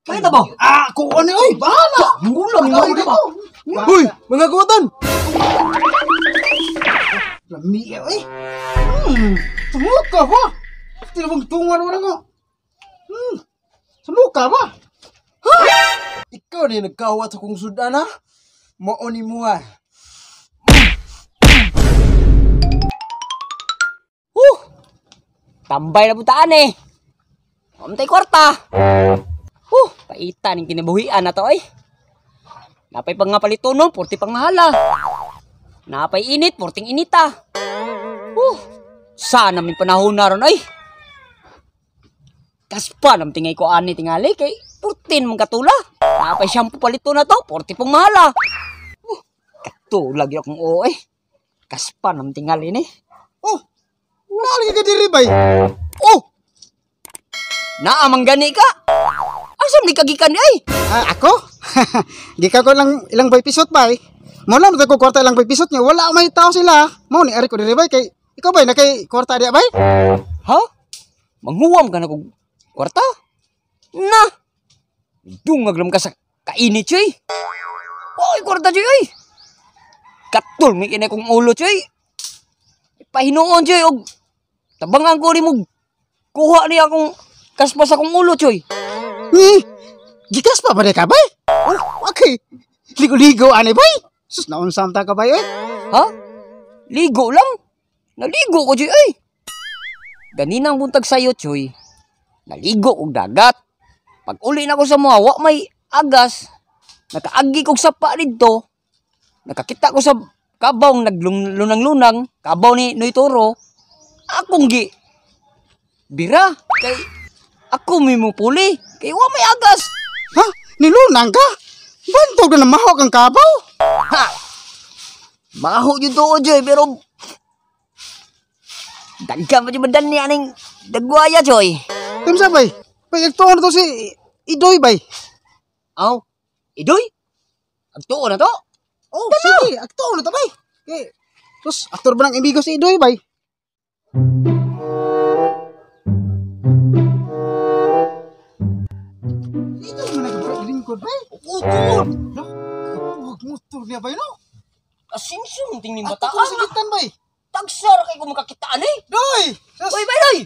Kaya ba? Ah, kuha ni oy, bahala. Ngulam Ay, na ba? Uy, mga kuwatan. Lami oy. Sumuka ba? Tinabang tungan mo na ko. Sumuka ba? Ha? Ikaw ni nagkawat sa kong sudan ha? Mao ni mo ha. Tambay na butaan eh. Amtay kwarta. Paita ning kinabuhian na to ay. Napay pang nga palitono, 40 pang mahala. Napay init, 40 inita. Sana may panahon na ron ay. Kaspa nam tingay ko ani tingali kay 14 mong katula. Napay shampoo palito na to, 40 pang mahala. Katula gyud akong oo eh. Kaspa nam tingali ni. Oh, naalagi ka diri bay. Oh. Naa man gani ka. Asa man ka gikan ay? Ah, ako? Gikan ko lang ilang bay pisot bay. Mo lang ko kwarta ilang bay pisot niya, wala may tao sila. Mo ni ari ko diri bay kay ikaw bay na kay kwarta diya bay? Ha? Manghuwam ka na kog kwarta? Na. Dungag lang ka sa kainit choy. Oy, kwarta choy oy. Katul mi kinay kong ulo choy. Pahinuon choy og tabangan ko nimo kuha niya akong kaspas akong ulo choy. Ni, gikas pa ba di ka bay? Oh, okay. Ligo-ligo ani bay. Sus, naunsam ta ka bay eh. Ha? Ligo lang? Naligo ko choy ay. Ganinang buntag sayo choy. Naligo og dagat. Pag uli na ko sa mga wa may agas. Nakaagi kog sapa didto. Nakakita ko sa kabaw naglunang-lunang, kabaw ni Noy Toro. Akong gi bira kay ako may mupuli kay wa may agas. Ha? Nilunang ka? Bantog na mahok ang kabaw? Ha? Maho jud to joy pero daghan pa jud badan ni aning dagwaya joy. Kimsa bay? Bay agtuon na to si Idoy bay. Aw, Idoy? Agtuon na to? Oh, sige, agtuon na to bay. Kay sus, aktor ba ng ibigo si Idoy bay? Idoy mo nag-lingkod bay? Oo, tuon. Huwag motor niya bay no? Asinsun tingin Ato bata. ko sa gitan bay. Tagsara kay ko makakitaan eh. Doy! Sus, Uy, bay doy.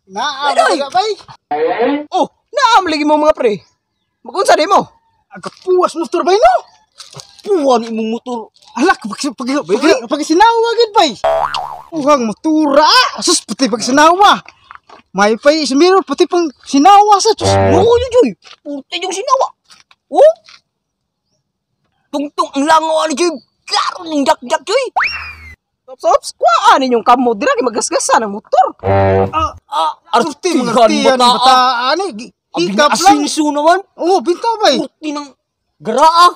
naa Doy! ba bay? Oh, naam lagi mo mga pre. Magunsa di mo? Agkapuas motor bay no? Puwan imong motor. Alak, pag sinawa gid bay. Uhang motora. Sus, pati pag sinawa. May pay ismiro pati pang sinawa sa sus. No, yun joy. Purte yung sinawa. Oh? Tungtong ang langaw ani joy. Klaro ning jak-jak joy. Ops, ops, kuhaan ninyong kamo dira kay magasgasan ang motor. Ah, Ah, arti mga artihan artihan bata. bata ani. Hikap lang. Asinso naman. Oh, binta bay. Purte ng garaa.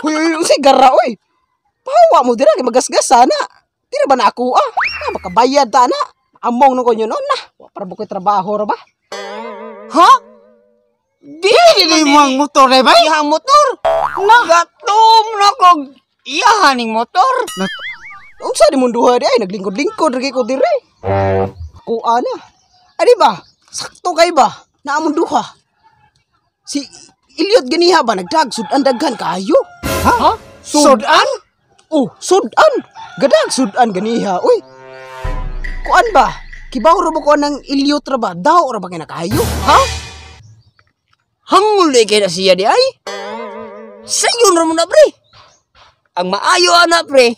Huy, huy, unsay gara oy. Pahawa mo dira kay magasgasan na. Dira ba na ako ah? Ah, makabayad ta na. Among nung konyo noon na. Wa para ba ko'y trabaho ra ba? Ha? Di Dili mo ang motor eh bay. Iyang motor. Nagatom na kog iyahan ning motor. Unsa di mong duha di ay naglingkod-lingkod ra ko dire. Kuha na. Ani ba? Sakto kay ba? Naamong duha. Si Eliot ganiha ba nagdag sudan daghan kayo? Ha? Sudan? Oh, sudan. Gadag sudan ganiha. Uy. Kuan ba? Kibaw ra ba ko ng Eliot ra ba? Daw ra ba kay nakayo? Ha? Hangul kay na siya di ay. Sayon ra mo na pre. Ang maayo ana pre.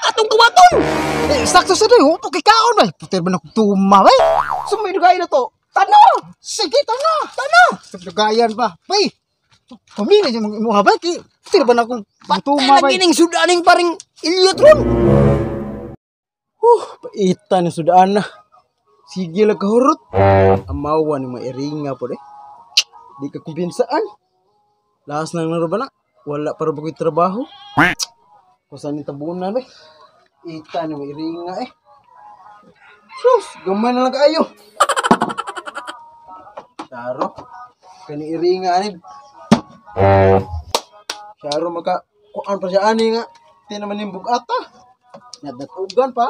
Atong tuwaton. Eh, sakto sa doy. Uto kay kaon bay. Puti ba na kong tuma bay. Sumay dugay na to. Tano! Sige, tana. Tana. Dugayan pa. Bay. Pamili siya mga imuha bay. Kay puti ba na kong tuma Patay bay. lagi ning sudaning paring Eliot ron. Paita ni sudaan na. Sige lang kahurot. Amawa ni mairinga po eh. Di ka kumpinsaan. Lahas na nga ba na? Wala para ba ko'y trabaho? Kusan ni tabunan eh. Ita ni mairinga eh. Sus, gamay na lang kaayo. Syaro, kani iringa ani. Syaro maka kuan pa siya ani nga. Di naman yung bugata. Nadatugan pa.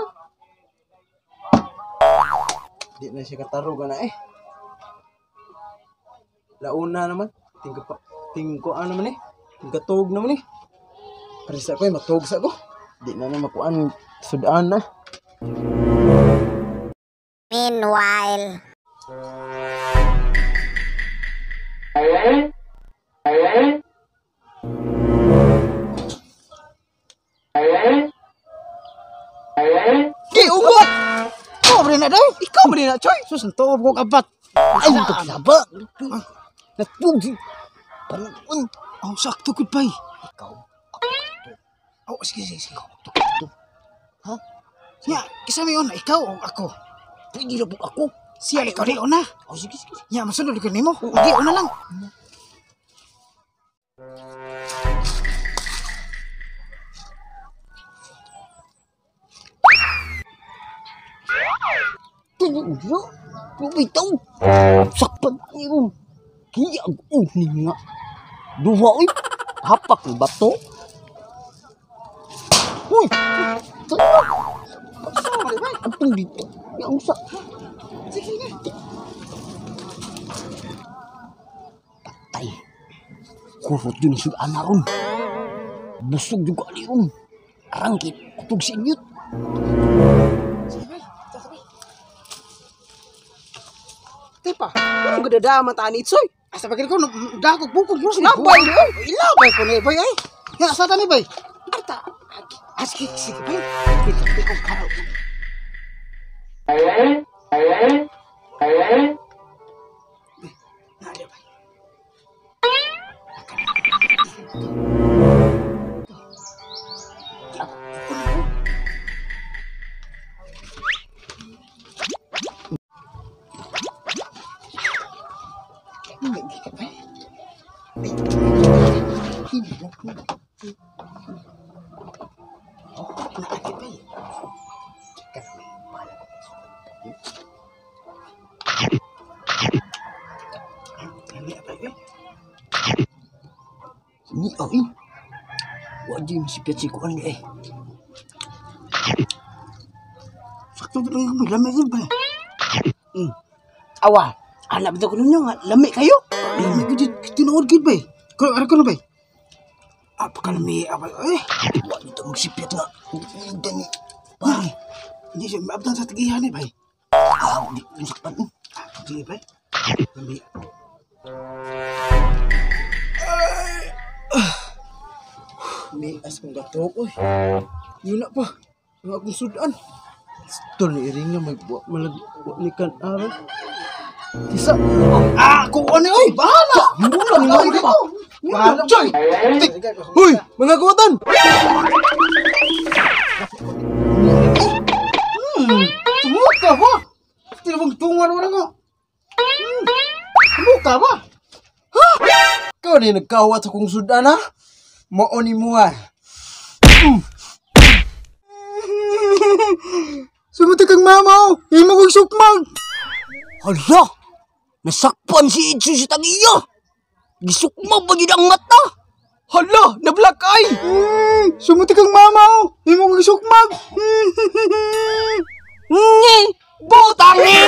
Di na siya katarog na eh. Launa naman. Tingko pa. Tingko ano naman eh. Tingkatog naman eh. Parisa ko eh, matog sa ko. Di na na makuan sudaan na. Meanwhile. Di ugot. Pobre na daw. Ikaw man na, Choy. Sus, ang tuob kong abat. Ay, pagsaba. Natug. Panahon. Oh, sakto gud bay. Ikaw. Oh, sige sige sige. Ito. Ha? Nya, kisa may una ikaw o ako. Pwede na po ako. Siya ikaw di una. Oh, sige, sige. Nya, masunod ko nimo. Di una lang. Tinigyo. Bitaw. Sakpan ang iyong. Kiyag ni nga. Duha oy. Hapak ni bato. Uy. Antong dito. Yang sa. Sige na. Patay. Kurot yun ang sudan na ron. Busog juga ni ron. Arangkit. Kutog si inyot. Sige bay. Tasa bay. Tipa, ano gadadama tani itsoy? Asa pa ko dako bukog mo sige. Labay ni oy. Ilabay ko ni bay ay. Nya asa tani bay? Arta. Ah, sige sige bay. Dito ko karo. Nadia bay. Ni ay. Wajib masipit si kuan eh. Sakto lang yung lamig yun bay. Awa, anak bitaw ko ninyo nga lami kayo. Lamig ko dyan, tinuod gid bay. Ko ara ko na bay. Apakalami abay eh. Wa nito magsipit nga. Dani. Pare. Hindi siya maabtan sa tigihan eh bay. Ah, di ko sakpan. Sige bay. Lami. May as kong gatok oy. Yun na pa. Ang akong sudan. Stol ni iring nga magbuwa malag wa ni kan araw. Tisa. Ah, kuan ni oy, bahala. Mula ni mo pa. Bahala choy. Huy, mga kuwatan. Tumuka ba? Tinabang tungan mo na ko. Tumuka ba? Ikaw ni nagkawat sa kong sudan ha. Mao ni mo ah. Sumuti kang mama oh. Imo kong sukmag. Hala! Nasakpan si Itsu sa tag-iya! Gisukma ba yun ang mata? Hala, na black eye. Sumuti kang mama oh. Imo kong sukmag. Ngi! Butang ni!